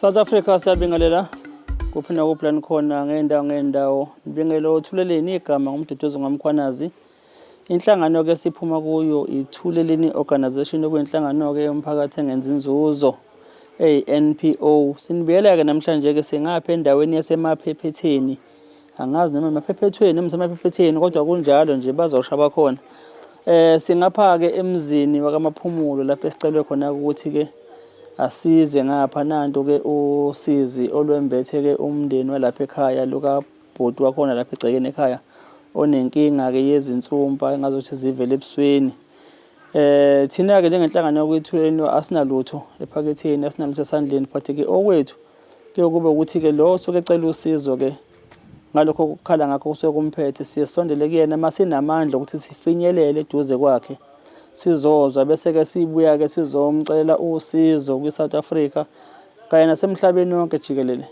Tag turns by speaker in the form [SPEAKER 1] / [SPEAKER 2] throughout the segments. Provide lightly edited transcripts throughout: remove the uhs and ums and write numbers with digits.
[SPEAKER 1] South Africa, siyabingelela kuphi nakuphi la nikhona ngey'ndawo ngey'ndawo. Ngibingelela oThuleleni, igama nguMduduzi ngwaMkhwanazi. Inhlangano-ke esiphuma kuyo iThuleleni Organisation, okuyinhlangano-ke yomphakathi engenzi inzuzo, eyi-NPO. Sinibiyela-ke namhlanje-ke singapha endaweni yaseMaphephetheni. Angazi noma emaphephethweni noma isemaphephetheni, kodwa kunjalo nje, bazosho abakhona. Singapha-ke emzini wakaMaphumulo lapho esicelwe khona ukuthi-ke asize ngapha. Nantu-ke usizi olwembethe-ke umndeni walapha ekhaya lukabhuti wakhona lapha egcekeni ekhaya, onenkinga-ke yezinsumpa engazuthi zivele ebusweni. Thina-ke njengenhlangano yakwethu asinalutho ephaketheni, asinalutho esandleni, but-ke okwethu kuye kube ukuthi-ke lo osuke ecela usizo-ke ngalokho okukhala ngakho kusuke kumphethe, siye sisondele kuyena uma sinamandla ukuthi sifinyelele eduze kwakhe, sizozwa, bese-ke sibuya-ke sizomcelela usizo kwi-South Africa kanye nasemhlabeni wonke jikelele.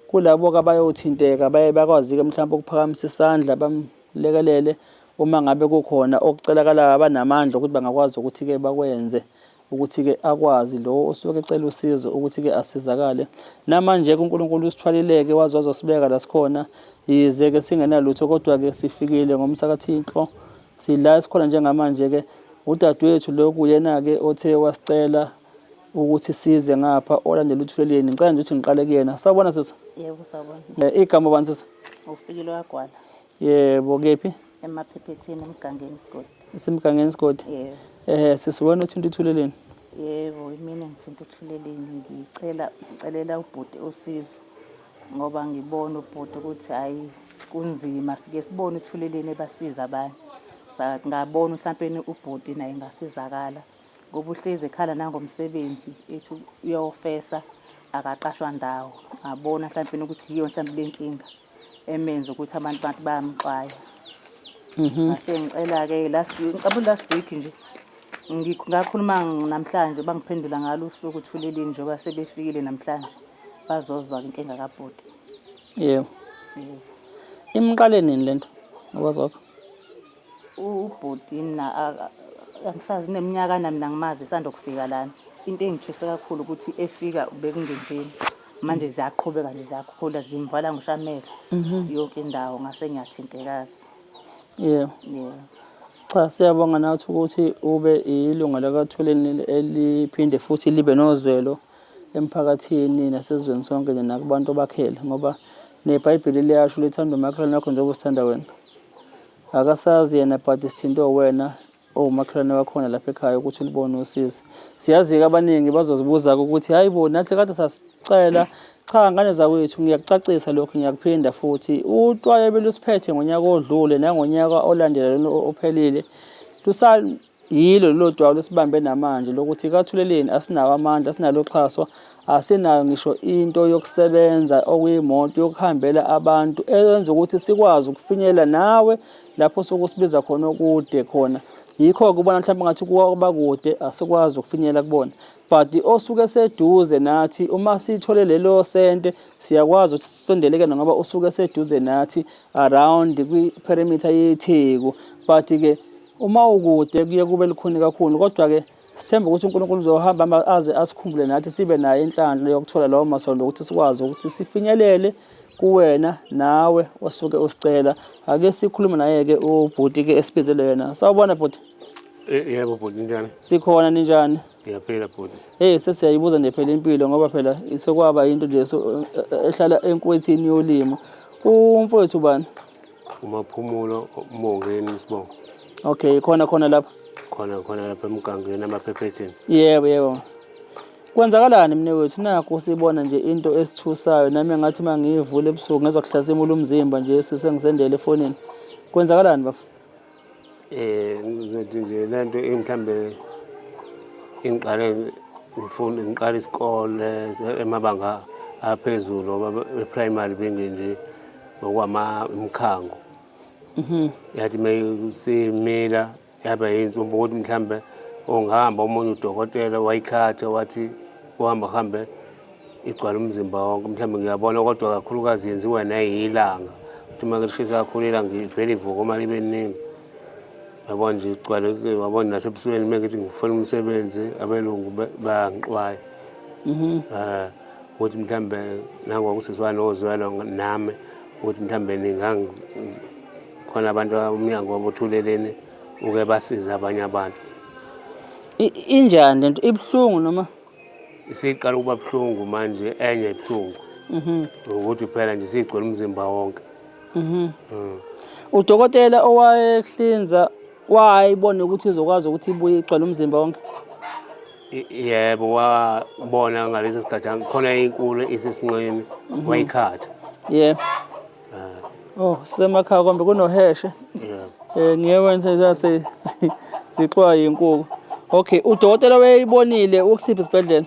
[SPEAKER 1] Kulabo-ke abayothinteka baye bakwazi-ke mhlawumbe ukuphakamisa isandla bamlekelele uma ngabe kukhona okucelakalayo, abanamandla ukuthi bangakwazi ukuthi-ke bakwenze ukuthi-ke akwazi lo osuke ecela usizo ukuthi-ke asizakale. Namanje-ke uNkulunkulu usithwalile-ke waze wazosibeka la sikhona, yize-ke singenalutho, kodwa-ke sifikile ngomsa kaThixo. Sila esikhona njengamanje-ke, udadewethu lo kuyena-ke othe wasicela ukuthi size ngapha, olandela uThuleleni. Ngicela nje ukuthi ngiqale kuyena. Sawubona, sisi.
[SPEAKER 2] Yebo, sawubona.
[SPEAKER 1] Igama bani, sisi?
[SPEAKER 2] Ufikile waGwala.
[SPEAKER 1] Yebo, kephi?
[SPEAKER 2] EMaphephetheni, eMgangeni isigodi.
[SPEAKER 1] Isemgangeni isigodi?
[SPEAKER 2] Yebo.
[SPEAKER 1] Sisi, wena uthinta uThuleleni?
[SPEAKER 2] Yebo, imina ngithinta uThuleleni, ngicela ngicelela ubhuti usizo ngoba ngibona ubhuti ukuthi hayi, kunzima. Sike sibone uThuleleni ebasiza abanye. Ngabona mhlampeni ubhuti naye ngasizakala ngoba uhlezi ekhala nangomsebenzi, ethi uyofesa akaqashwa ndawo. Ngabona mhlampeni ukuthi yiyo mhlawumbe le nkinga emenza ukuthi abantu bayamxwaya. Ngase ngicela-ke last week, ngicabula last week nje, ngakhuluma namhlanje, bangiphendula ngalo usuku uThuleleni, njengoba sebefikile namhlanje bazozwa inkinga kabhuti.
[SPEAKER 1] Yebo.
[SPEAKER 2] Yebo.
[SPEAKER 1] Imqale nini lento ngokwazi kwakho?
[SPEAKER 2] Ubhuti mina angisazi neminyaka nami nangimazi, esanda kufika lana. Into engithuse kakhulu ukuthi efika bekungenjeni, manje ziyaqhubeka nje ziyakhula, zimvala ngisho amehlo yonke indawo, ngase ngiyathinteka-ke.
[SPEAKER 1] Yebo.
[SPEAKER 2] Yebo.
[SPEAKER 1] Cha, siyabonga nathi ukuthi ube ilunga lakaThuleleni eliphinde futhi libe nozwelo emphakathini nasezweni sonke nje nakubantu obakhele, ngoba neBhayibheli liyasho, lithanda umakhelwane wakho njengoba usithanda wena. Akasazi yena, but sithintwe wena owumakhelwane wakhona lapha ekhaya ukuthi ulibone usizo. Siyazi-ke abaningi bazozibuza-ke ukuthi hayi bo, nathi kade sasicela. Cha, ngane zakwethu, ngiyakucacisa lokhu, ngiyakuphinda futhi, utwayo belusiphethe ngonyaka odlule nangonyaka olandela lona ophelile, yilo lolo dwayo lusibambe namanje lokuthi kaThuleleni asinawo amandla, asinalo uxhaso, asinayo ngisho into yokusebenza okuyimoto yokuhambela abantu eyenza ukuthi sikwazi ukufinyelela nawe lapho osuke usibiza khona okude khona. Yikho-ke ubona mhlawumbe ngathi kuba kude, asikwazi ukufinyelela kubona, but osuke seduze nathi uma sithole lelo sente siyakwazi ukuthi sisondeleke ngoba usuke seduze nathi around kwi-perimeter yeTheku, but-ke uma ukude kuye kube lukhuni kakhulu. Kodwa-ke sithemba ukuthi uNkulunkulu uzohamba aze asikhumbule nathi, sibe nayo inhlanhla yokuthola lawo masondo ukuthi sikwazi ukuthi sifinyelele kuwena nawe osuke usicela. Ake sikhulume naye-ke ubhuti-ke esibizele yena. Sawubona, bhuti.
[SPEAKER 3] Yebo bhuti, njani?
[SPEAKER 1] Sikhona, ninjani?
[SPEAKER 3] Ngiyaphila, bhuti.
[SPEAKER 1] Hey, sesiyayibuza nje phela impilo, ngoba phela sekwaba into nje ehlala enkwethini yolimo. Umfowethu bani?
[SPEAKER 3] UMaphumulo Mongeni isibongo.
[SPEAKER 1] Okay, khona khona lapha.
[SPEAKER 3] Khona khona lapha eMgangeni, aMaphephetheni.
[SPEAKER 1] Yebo. Kwenzakalani, mne wethu? Nakho sibona nje into esithusayo, nami ngathi uma ngiyivula ebusuku ngezwa kuhlasimula umzimba nje, sengisendele efonini. Kwenzakalani, bafa?
[SPEAKER 3] Ngizothi nje lento mhlambe ingiqale ngifunda, ngiqala isikole emabanga aphezulu, ngoba e-primary bengenje ngokwama imkhango. Yathi mayisimila yaba yinsumpa ukuthi mhlambe ungahamba omunye udokotela wayikhatha, wathi uhamba hambe igcwala umzimba wonke. Mhlawumbe ngiyabona, kodwa kakhulukazi yenziwa nayilanga, ukuthi uma lishisa kakhulu ilanga ivele ivuke uma libe ningi, yabona nje igcwale, wabona nasebusweni. Uma ngithi ngifuna umsebenzi, abelungu bayangixwaya. Ukuthi mhlambe nangokusizwa nozwelo nami ukuthi mhlambe khona abantu umnyango wabothuleleni uke basize abanye abantu.
[SPEAKER 1] Injani lento, ibuhlungu noma?
[SPEAKER 3] Isiqala ukuba buhlungu manje, enye ibuhlungu. Ukuthi phela nje sigcwele umzimba wonke.
[SPEAKER 1] Udokotela owayehlinza wayibona ukuthi izokwazi ukuthi ibuye igcwale umzimba wonke?
[SPEAKER 3] Yebo, wabona ngalesi sikhathi khona inkulu isesinqeni, wayikhatha.
[SPEAKER 1] Yebo. Oh, semakhaya kombe kunoheshe.
[SPEAKER 3] Yebo.
[SPEAKER 1] Ngiye wenze zase zixwaye inkukhu. Okay, udokotela wayeyibonile ukusiphi isibhedlela?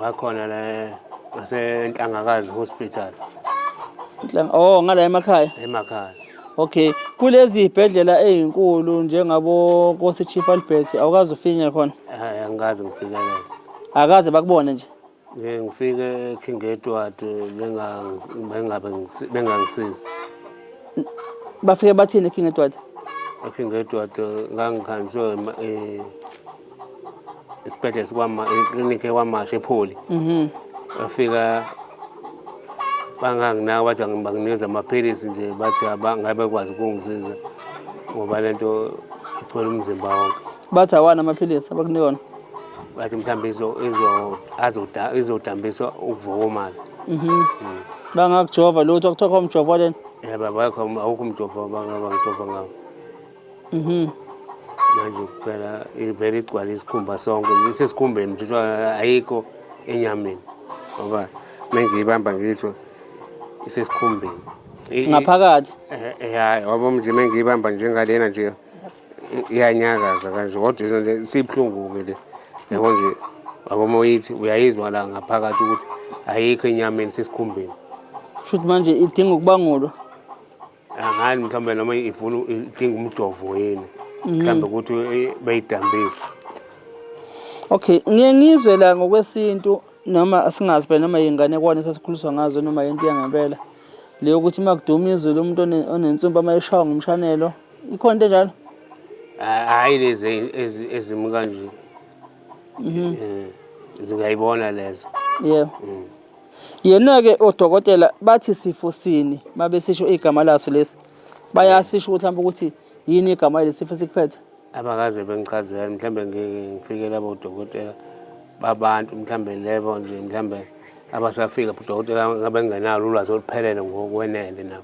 [SPEAKER 3] Wakhona la ngaseNhlangakazi Hospital.
[SPEAKER 1] Oh, ngala emakhaya.
[SPEAKER 3] Emakhaya.
[SPEAKER 1] Okay, kulezi zibhedlela ezinkulu njengabo Nkosi Chief Albert awukaze ufinye khona?
[SPEAKER 3] Angikaze ngifikelele.
[SPEAKER 1] Akaze bakubone nje.
[SPEAKER 3] Ngeke ngifike eKing Edward bengabe bengangisizi.
[SPEAKER 1] Bafike bathini eKing Edward?
[SPEAKER 3] eKing Edward ngangikhanjiswe isibhedlela sikwama iklinikhi ekwamasha epholi. Bafika banganginaka, bathi banginikeza amaphilisi nje, bathi abangabe bekwazi ukungisiza ngoba lento igcwele umzimba wonke.
[SPEAKER 1] Bathi awana amaphilisi abakunika wona.
[SPEAKER 3] Bathi mhlawumbe izodambisa ukuvokomala.
[SPEAKER 1] Bangakujova lutho, kuthiwa kho umjovo lena.
[SPEAKER 3] Yebo, abakho, awukho umjovo abangijova ngawo. Manje kuphela ivele igcwale isikhumba sonke, isesikhumbeni nje, ayikho enyameni. Ngoba mengiyibamba ngizwa isesikhumbeni.
[SPEAKER 1] Ngaphakathi.
[SPEAKER 3] Ya, wabo nje mengiyibamba njengalena nje iyanyakaza kanje, kodwa nje sibuhlungu-ke le. Yabo nje, wabo uma uyithi uyayizwa la ngaphakathi ukuthi ayikho enyameni, isesikhumbeni.
[SPEAKER 1] Shuthi manje idinga ukubangulwa.
[SPEAKER 3] Angani mhlawumbe noma ifuna idinga umjovo yini. Mhlawumbe ukuthi beyidambise.
[SPEAKER 1] Okay, ngiye ngizwe la ngokwesintu noma asingazi phela noma yinganekwane esasikhuliswa ngazo noma yinto yangempela. Le yokuthi uma kuduma izulu umuntu onensumpa uma eshawa ngomshanelo, ikhona into enjalo?
[SPEAKER 3] Hhayi lezi ezimi kanje. Zingayibona lezo.
[SPEAKER 1] Yebo. Yena-ke odokotela bathi sifo sini mabesisho igama laso lesi? Bayasisho ukuthi mhlawumbe ukuthi yini igama lesifo esikuphethe?
[SPEAKER 3] Abakaze bengichazele, mhlawumbe ngike ngifike labo dokotela babantu, mhlawumbe lebo nje, mhlawumbe abasafika udokotela ngabe ngingenalo ulwazi oluphelele ngokwenele nabo.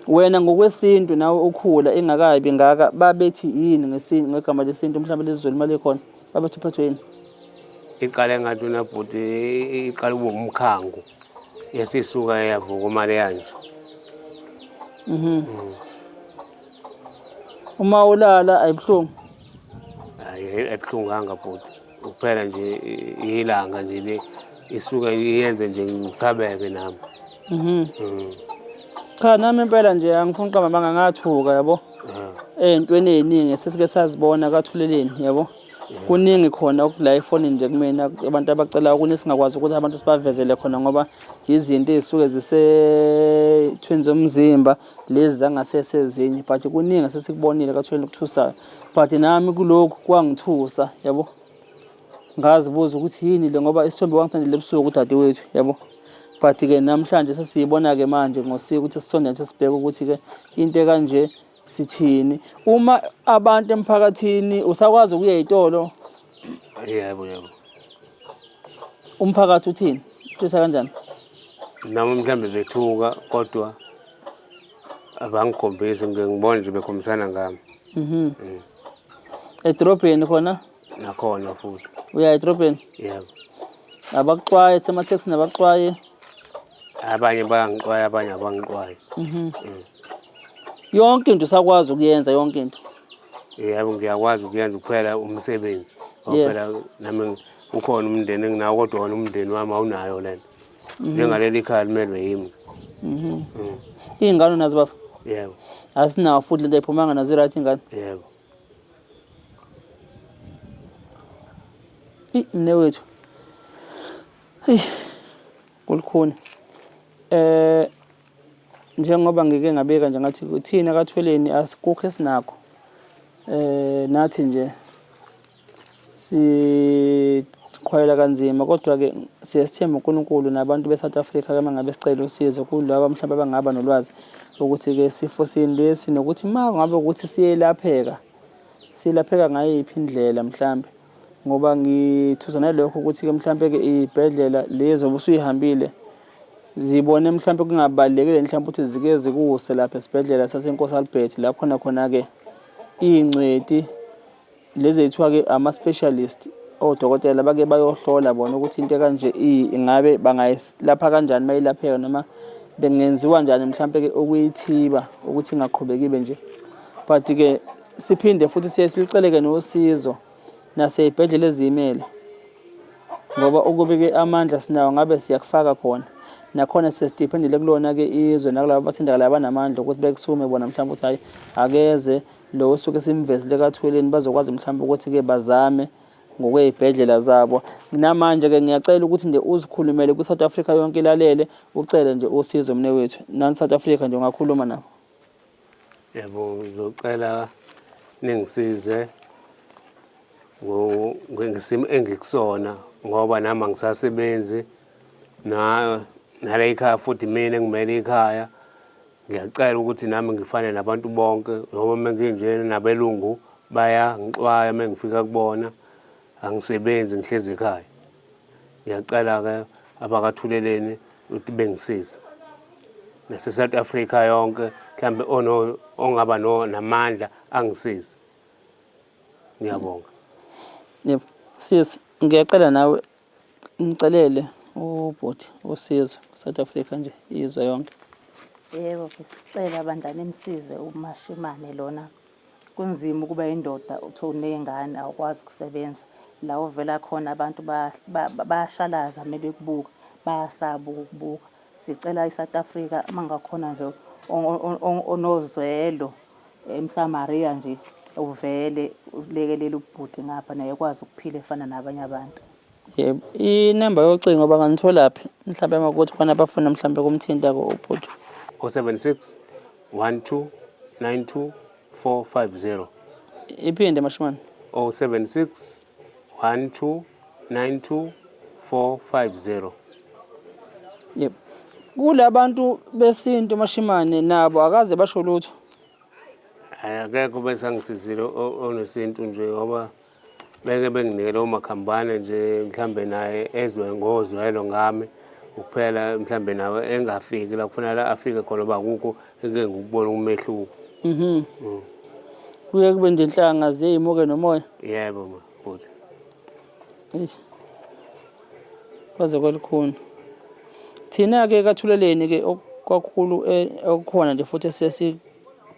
[SPEAKER 1] Wena ngokwesintu nawe ukhula ingakabi ngaka, babethi yini ngesintu, ngegama lesintu mhlawumbe lesiZulu uma likhona? Babethi uphethwe yini?
[SPEAKER 3] Iqale ngathi wena bhuti, iqale ube umkhangu yesisuka yavuka imali yanje.
[SPEAKER 1] Uma ulala ayibuhlungu?
[SPEAKER 3] Hayi, ayibuhlunganga bhuti, kuphela nje ilanga nje le isuke iyenze nje ngisabeke nami.
[SPEAKER 1] Cha, nami impela nje angifuni ukuqamba amanga, ngathuka yabo. Ey'ntweni ey'ningi sesike sazibona kaThuleleni yabo. Kuningi khona okula efonini nje kumina abantu abacela okunye singakwazi ukuthi abantu sibavezele khona ngoba izinto ey'suke zisethweni zomzimba lezi zangasese ezinye, but kuningi sesikubonile kaThuleleni okuthusayo. But nami kulokhu kwangithusa yabo. Ngazibuza ukuthi yini le ngoba isithombe wangisendela ebusuku udadewethu yabo. But-ke namhlanje sesiyibona-ke manje ngosiko ukuthi sisondele sesibheke ukuthi-ke into ekanje sithini. Uma abantu emphakathini usakwazi ukuya ey'tolo?
[SPEAKER 3] Yebo, yebo.
[SPEAKER 1] Umphakathi uthini? Uthisa kanjani?
[SPEAKER 3] Noma mhlawumbe bethuka kodwa abangikhombisi, ngike ngibone nje bekhombisana ngami.
[SPEAKER 1] Edorobheni khona?
[SPEAKER 3] Nakhona futhi.
[SPEAKER 1] Uya edorobheni?
[SPEAKER 3] Yebo.
[SPEAKER 1] Abakuxwaye semathekisini, abakuxwaye?
[SPEAKER 3] Abanye bayangixwaya, abanye abangixwayi.
[SPEAKER 1] Yonke into usakwazi ukuyenza, yonke into?
[SPEAKER 3] Yebo, ngiyakwazi ukuyenza, kuphela umsebenzi. Ngoba phela nami ukhona umndeni enginawo, kodwa wona umndeni wami awunayo lento. Njengaleli khaya limelwe yimi.
[SPEAKER 1] Iy'ngane unazo baba?
[SPEAKER 3] Yebo.
[SPEAKER 1] Asinawo futhi lento ayiphumanga nazo, i-right ingane?
[SPEAKER 3] Yebo.
[SPEAKER 1] Eyi mnewethu. Eyi kulukhuni. Njengoba ngike ngabeka nje ngathi thina kaThweleni asikukho esinakho. Nathi nje Qhwayela kanzima kodwa-ke siye sithembe uNkulunkulu nabantu be-South Africa-ke uma ngabe sicela usizo kulaba mhlawumbe abangaba nolwazi ukuthi-ke sifo sini lesi nokuthi uma ngabe ukuthi siyelapheka silapheka ngayiphi indlela mhlambe ngoba ngithusa nalokho ukuthi-ke mhlampe-ke iy'bhedlela lezi obusuyihambile zibone mhlampe kungabalulekile mhlampe ukuthi zike zikuse lapha esibhedlela saseNkosi Albert la khona khona-ke iy'ngcweti Lezi ekuthiwa-ke ama-specialist odokotela bake bayohlola bona ukuthi into ekanje ingabe bangayilapha kanjani uma ilapheka noma bengenziwa njani mhlampe-ke ukuyithiba ukuthi ingaqhubeki ibe nje. But-ke siphinde futhi siye siluceleke nosizo nasey'bhedlela eziyimele ngoba ukube-ke amandla sinawo ngabe siyakufaka khona. Nakhona sesidiphendile kulona-ke izwe nakulabo abathintekayo abanamandla ukuthi bekusume bona mhlawumbe ukuthi hhayi akeze Lo osuke simvezile kaThuleni bazokwazi mhlawumbe ukuthi-ke bazame ngokwey'bhedlela zabo. Namanje-ke ngiyacela ukuthi nje uzikhulumele kwi-South Africa yonke ilalele, ucele nje usizo mnewethu. Nani South Africa nje ungakhuluma nabo.
[SPEAKER 3] Yebo, ngizocela ningisize ngesimo engikusona ngoba nami angisasebenzi na nala ekhaya futhi mina engimele ikhaya. Ngiyacela ukuthi nami ngifane nabantu bonke ngoba uma nginjena nabelungu bayangixwaya uma ngifika kubona, angisebenzi ngihlezi ekhaya. Ngiyacela-ke abakaThuleleni ukuthi bengisize. Nase-South Africa yonke mhlambe ongaba namandla angisize. Ngiyabonga.
[SPEAKER 1] Yebo. Sisi, ngiyacela nawe Ngicelele ubhuti usizo South Africa nje izwe yonke.
[SPEAKER 2] Yebo besicela bandla nimsize umashimane lona. Kunzima ukuba indoda uthi uney'ngane awukwazi ukusebenza. La ovela khona abantu bayashalaza mebekubuka, bayasaba ukukubuka. Sicela i-South Africa uma ngakhona nje onozwelo emSamaria nje uvele ulekelele ubhuti ngapha naye ekwazi ukuphila efana nabanye abantu.
[SPEAKER 1] Yebo, inamba yocingo banganitholaphi? Mhlawumbe uma kuthi khona abafuna mhlawumbe kumthinta-ke ubhuti.
[SPEAKER 3] 076 12 92 450.
[SPEAKER 1] Iphinde Mashimane.
[SPEAKER 3] 076 12 92 450.
[SPEAKER 1] Yebo. Kulabantu besintu Mashimane nabo akaze basho lutho.
[SPEAKER 3] Hhayi akekho besangisizile onesintu nje ngoba Beke benginikele umakhambane nje mhlambe naye ezwe ngozwelo ngami ukuphela mhlambe nawe engafiki la kufanele afike khona uba akukho engike ngikubona umehluko.
[SPEAKER 1] Mhm. Kuye kube nje inhlanga ziyimuke nomoya.
[SPEAKER 3] Yebo ma bhuti.
[SPEAKER 1] Eish. Kwaze kwalukhuni. Thina-ke kaThuleleni ke kakhulu okukhona nje futhi esesi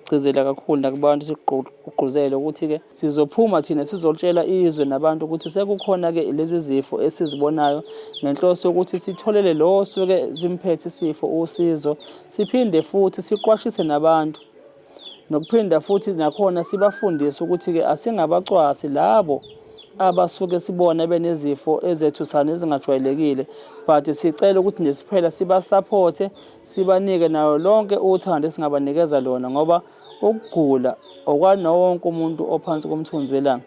[SPEAKER 1] Gcizela kakhulu nakubantu sikugqugquzele ukuthi-ke sizophuma thina sizolitshela izwe nabantu ukuthi sekukhona-ke lezi zifo esizibonayo ngenhloso yokuthi sitholele lo osuke simphethe isifo usizo, siphinde futhi siqwashise nabantu nokuphinda futhi nakhona sibafundise ukuthi-ke asingabacwasi labo abasuke sibona benezifo ezethusayo nezingajwayelekile but sicela ukuthi nje siphela sibasupport sibanike nayo lonke uthando esingabanikeza lona ngoba ukugula okwano wonke umuntu ophansi komthunzi welanga.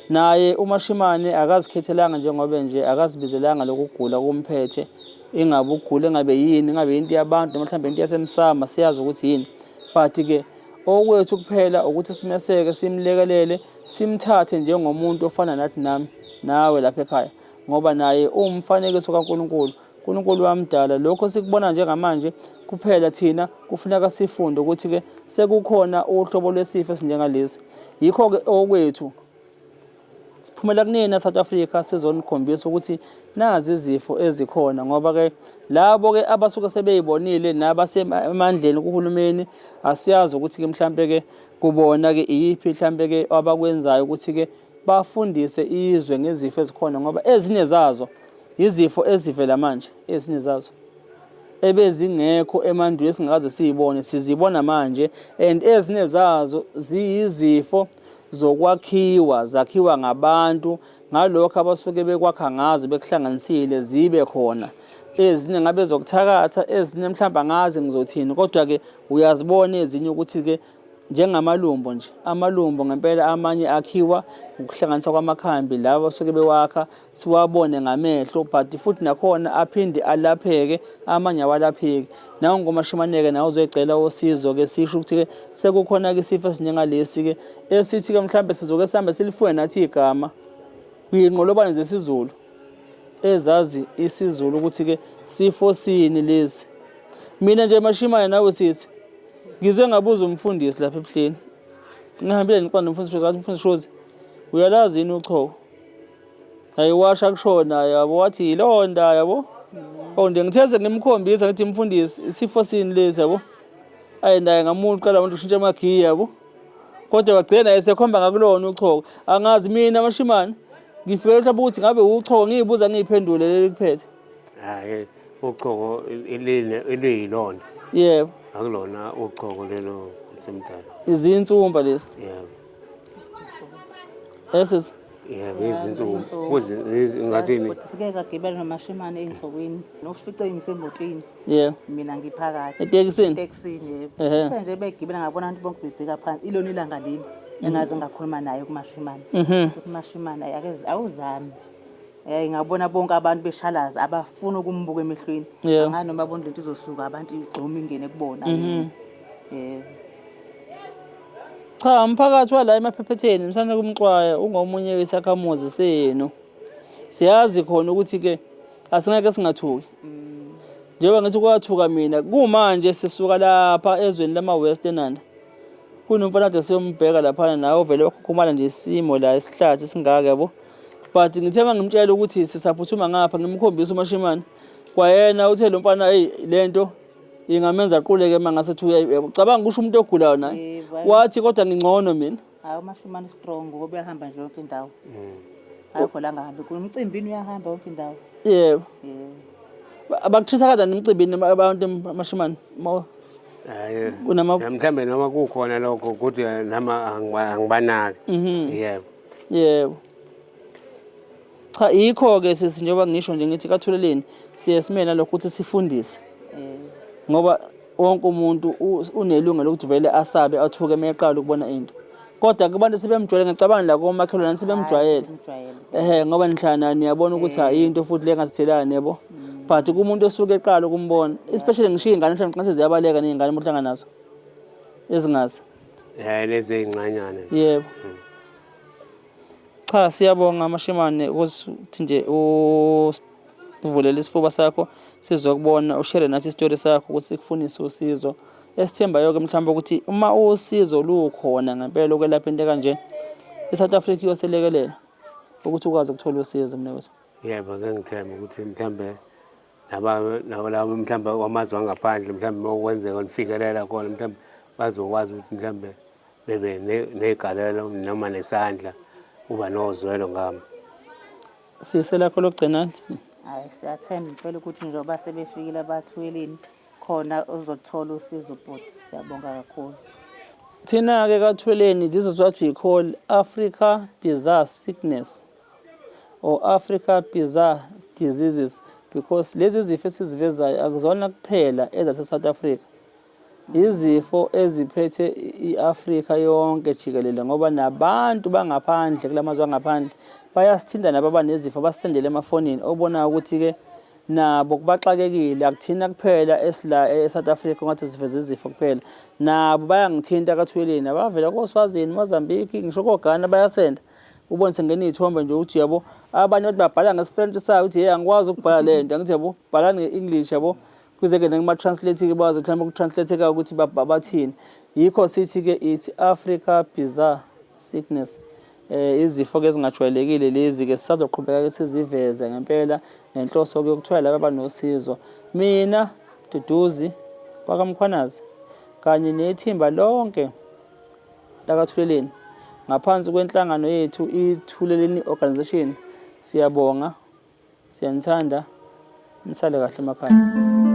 [SPEAKER 1] Naye uMashimane akazikhethelanga njengoba nje akazibizelanga lokugula kumphethe, ingabe ukugula engabe yini, ingabe into yabantu noma mhlawumbe into yasemsamo siyazi ukuthi yini. But-ke okwethu kuphela ukuthi simeseke simlekelele simthathe njengomuntu ofana nathi nami nawe lapha ekhaya ngoba naye uwumfanekiso kaNkulunkulu. uNkulunkulu wamdala. Lokho sikubona njengamanje kuphela thina kufuneka sifunde ukuthi-ke sekukhona uhlobo lwesifo esinjengalesi. Yikho-ke okwethu siphumela kunina South Africa sizonikhombisa ukuthi nazi izifo ezikhona ngoba-ke labo-ke abasuke sebeyibonile nabasemandleni kuhulumeni asiyazi ukuthi-ke mhlampe-ke kubona-ke iyiphi mhlampe-ke abakwenzayo ukuthi-ke bafundise izwe ngezifo ezikhona ngoba ezinye zazo Yizifo ezivela manje ezinye zazo ebezingekho emandulo esingakaze siyibone sizibona manje and ezinye zazo ziyizifo zokwakhiwa zakhiwa ngabantu ngalokho abasuke bekwakha ngazo bekuhlanganisile zibe khona ezinye ngabe zokuthakatha ezinye mhlawumbe angazi ngizothini kodwa-ke uyazibona ezinye ukuthi-ke Njengamalumbo nje, amalumbo ngempela amanye akhiwa ngokuhlanganiswa kwamakhambi lawa basuke bewakha siwabone ngamehlo but futhi nakhona aphinde alapheke amanye awalapheki. Nawo ngomashimaneke nawe uzoyicela usizo-ke sisho ukuthi-ke sekukhona-ke isifo esinjengalesi-ke esithi-ke mhlawumbe sizoke sihambe silifuye nathi igama kwiyinqolobane zesiZulu ezazi isiZulu ukuthi-ke sifo sini lesi. Mina nje mashimane nawe sisi Ngize ngabuza umfundisi lapha ebuhleni. Ngihambile ngiqonda umfundisi Shozi, ngathi umfundisi Shozi, uyalazi yini uchoko? Ayiwasha kushona yabo wathi yilonda yabo. Oh nje ngithe sengimkhombisa ngithi mfundisi isifo sini lesi yabo. Ayi naye ngamuntu qala umuntu ushintsha amagiya yabo. Kodwa wagcina naye sekhomba ngakulona uchoko. Angazi mina mashimane. Ngifike mhlawumbe ukuthi ngabe uchoko ngiyibuza ngiyiphendule leli kuphethe.
[SPEAKER 3] Hhayi uchoko eliyilona.
[SPEAKER 1] Yebo.
[SPEAKER 3] Akulona uchoko lelo msemdala.
[SPEAKER 1] Izinsumpa lezi.
[SPEAKER 3] Yebo.
[SPEAKER 1] Esisi.
[SPEAKER 3] Yebo izinsumpa. Kuzi ngathini?
[SPEAKER 2] Futhi sike kagibela nomashimane ey'nsukwini nofice ngisemotweni.
[SPEAKER 1] Yebo.
[SPEAKER 2] Mina ngiphakathi.
[SPEAKER 1] Etekisini?
[SPEAKER 2] Etekisini yebo. Uthe nje begibela ngabona abantu bonke bebheka phansi. Ilona ilanga leli engaze ngakhuluma naye kumashimane. Ukuthi mashimane ake awuzame. Eh ngabona bonke abantu beshalaza abafuna ukumbuka emehlweni.
[SPEAKER 1] Yeah.
[SPEAKER 2] Angani noma bona lento izosuka abantu igxuma ingene kubona. Eh
[SPEAKER 1] Cha umphakathi wala emaphephetheni msana kumxwaya ungomunye wesakhamuzi senu. Siyazi khona ukuthi ke asingeke singathuki. Njengoba ngithi kwathuka mina kumanje sisuka lapha ezweni lama West eNanda. Kunomfana kade siyombheka laphana nawe ovele wakhukhumala nje isimo la isihlathi singaka yabo. But ngithe uma ngimtshela ukuthi sisaphuthuma ngapha ngimkhombisa umashimane kwayena uthe lo mfana hey lento ingamenza aquleke uma ngase thi cabanga kusho umuntu ogulayo naye
[SPEAKER 2] Yebo.
[SPEAKER 1] wathi kodwa ngingcono mina
[SPEAKER 2] hayi umashimane strong ngoba uyahamba nje yonke indawo. Ayikho la ngahambi kuyo. Umcimbini uyahamba yonke indawo.
[SPEAKER 1] Yebo.
[SPEAKER 2] Yebo.
[SPEAKER 1] Bakuthisa kanjani emcimbini abantu amashimane?
[SPEAKER 3] Hayi.
[SPEAKER 1] Unama
[SPEAKER 3] Mhlawumbe noma kukhona lokho ukuthi nama angibanaki. Yebo.
[SPEAKER 1] Yebo. Cha yikho ke sisi njengoba ngisho nje ngithi kathuleleni siye sime nalokho ukuthi sifundise. Ngoba wonke umuntu unelungelo lokuthi vele asabe athuke uma eqala ukubona into. Kodwa kubantu sebemjwayele ngicabanga la komakhelwane sebemjwayele. Ehhe ngoba nihlala naye niyabona ukuthi hayi into futhi le engathethelani yabo. But kumuntu osuke eqala ukumbona, especially ngisho iy'ngane mhlawumbe nxa seziyabaleka ney'ngane uma uhlangana nazo ezingazi.
[SPEAKER 3] Eh lezi ey'ncanyana nje.
[SPEAKER 1] Yebo. Cha siyabonga Mashimane ukuthi nje uvulele isifuba sakho sizokubona ushere nathi isitori sakho ukuthi sikufunise usizo. Esithembayo-ke mhlawumbe ukuthi uma usizo lukhona ngempela ukwelapha into ekanje i-South Africa iyoselekelela ukuthi ukwazi ukuthola usizo mnewethu.
[SPEAKER 3] Yebo, ngeke ngithembe ukuthi mhlawumbe naba laba mhlawumbe kwamazwe angaphandle mhlawumbe uma kwenzeka nifikelela khona mhlawumbe bazokwazi ukuthi mhlawumbe bebe negalelo noma nesandla uba nozwelo ngami.
[SPEAKER 1] Sisi lakho lokugcina.
[SPEAKER 2] Hayi siyathemba impela ukuthi njengoba sebefikile abathweleni khona uzothola usizo bhuti. Siyabonga kakhulu.
[SPEAKER 1] Thina-ke kaThweleni, this is what we call Africa bizarre sickness or Africa bizarre diseases because lezi zifo esizivezayo akuzona kuphela ezase-South Africa. Izifo eziphethe i-Afrika yonke jikelele ngoba nabantu bangaphandle kulamazwe angaphandle bayasithinta nabo abanezifo basisendele emafonini obonayo ukuthi-ke nabo kubaxakekile akuthina kuphela esila e-South Africa ungathi siveze izifo kuphela nabo bayangithinta kathweleni abavela koSwazini Mozambique ngisho koGhana bayasenda ubone sengena iy'thombe nje ukuthi yabo abanye bathi babhala ngesiFrench sayo ukuthi hey angikwazi ukubhala le nto angithi yabo bhalani nge-English yabo kuze ke kuma-translate-ke bazi mhlawumbe ukutranslate-ka ukuthi bathini yikho sithi-ke ithi Africa bizarre sickness eh izifo ke ezingajwayelekile lezi ke sisazoqhubeka ke siziveze ngempela ngenhloso ke yokuthola laba abanosizo mina Duduzi wakaMkhwanazi kanye nethimba lonke lakaThuleleni ngaphansi kwenhlangano yethu iThuleleni Organization siyabonga siyanithanda nisale kahle emakhaya.